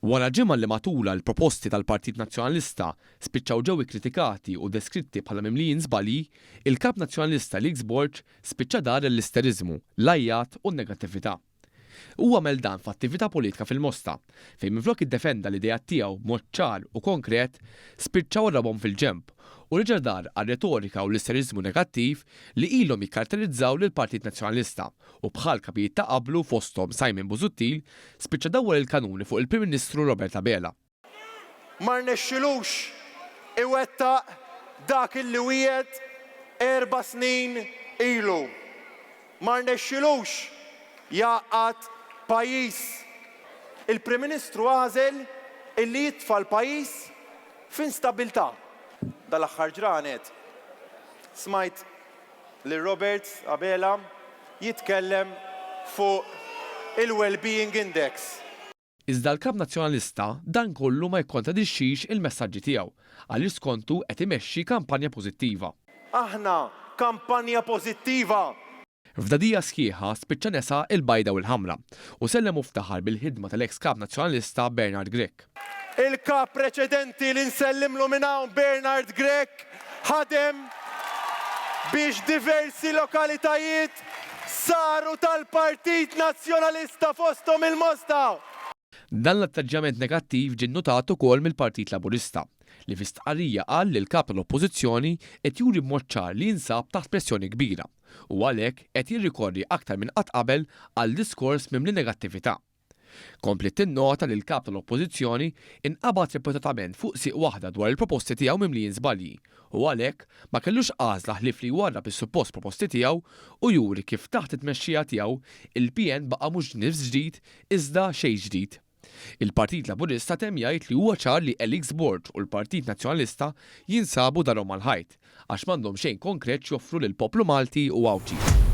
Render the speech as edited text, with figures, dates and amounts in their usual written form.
Wara ġimgħa li matulha l-proposti tal-Partit Nazzjonalista spiċċaw ġew ikkritikati u deskritti bħala mimlijin żbalji, il-Kap Nazzjonalista Alex Borg spiċċa dar l-isteriżmu, l-għajjat u n-negattività. Huwa għamel dan f'attività politika fil-Mosta, fejn minflok iddefenda l-ideat tiegħu b'mod ċar u konkret, spiċċa warrabhom fil-ġenb u reġa' dar għar-retorika u l-isteriżmu negattiv li ilhom jikkaratterizzaw lill-Partit Nazzjonalista u bħal kapijiet ta' qablu fosthom Simon Busuttil spiċċa dawwar il-kanuni fuq il-Prim Ministru Robert Abela. Ma rnexxilux iwettaq dak illi wiegħed erba' snin ilu. Ma rnexxilux jgħaqqad pajjiż. Il-Prim Ministru għażel illi jitfa' l-pajjiż f'instabbiltà. Dal-aħħar ġranet smajt lil Robert Abela jitkellem fuq il-Wellbeing Index. Iżda l-Kap Nazzjonalista dan kollu ma jikkontradixxix il-messaġġi tiegħu għaliex skontu qed imexxi kampanja pożittiva. Aħna kampanja pożittiva. F'dagħdigħa sħiħa spiċċa nesa l-bajda u l-ħamra u sellem u ftaħar bil-ħidma tal-eks Kap Nazzjonalista Bernard Grech. Il-Kap preċedenti li nsellimlu minn hawn Bernard Grech ħadem biex diversi lokalitajiet saru tal-Partit Nazzjonalista fosthom il-Mosta. Dan l-atteġġjament negattiv ġie nnutat ukoll mill-Partit Laburista, li fi stqarrija qal li l-Kap tal-Oppożizzjoni qed juri b'mod ċar li jinsab taħt pressjoni kbira u għalhekk qed jirrikorri aktar minn qatt qabel għal diskors mimli negattività. Kompliet tinnota li l-Kap tal-Oppożizzjoni inqabad ripetutament fuq sieq waħda dwar il-proposti tiegħu mimlijin żbalji u għalhekk ma kellux għażla ħlief li jwarrab is-suppost proposti tiegħu u juri kif taħt it-tmexxija tiegħu il-PN baqa' mhux nifs ġdid iżda xejn ġdid. Il-Partit Laburista temm jgħid li huwa ċar li Alex Borg u l-Partit Nazzjonalista jinsabu darhom mal-ħajt għax m'għandhom xejn konkret x'joffru lill-poplu Malti u Għawdxi.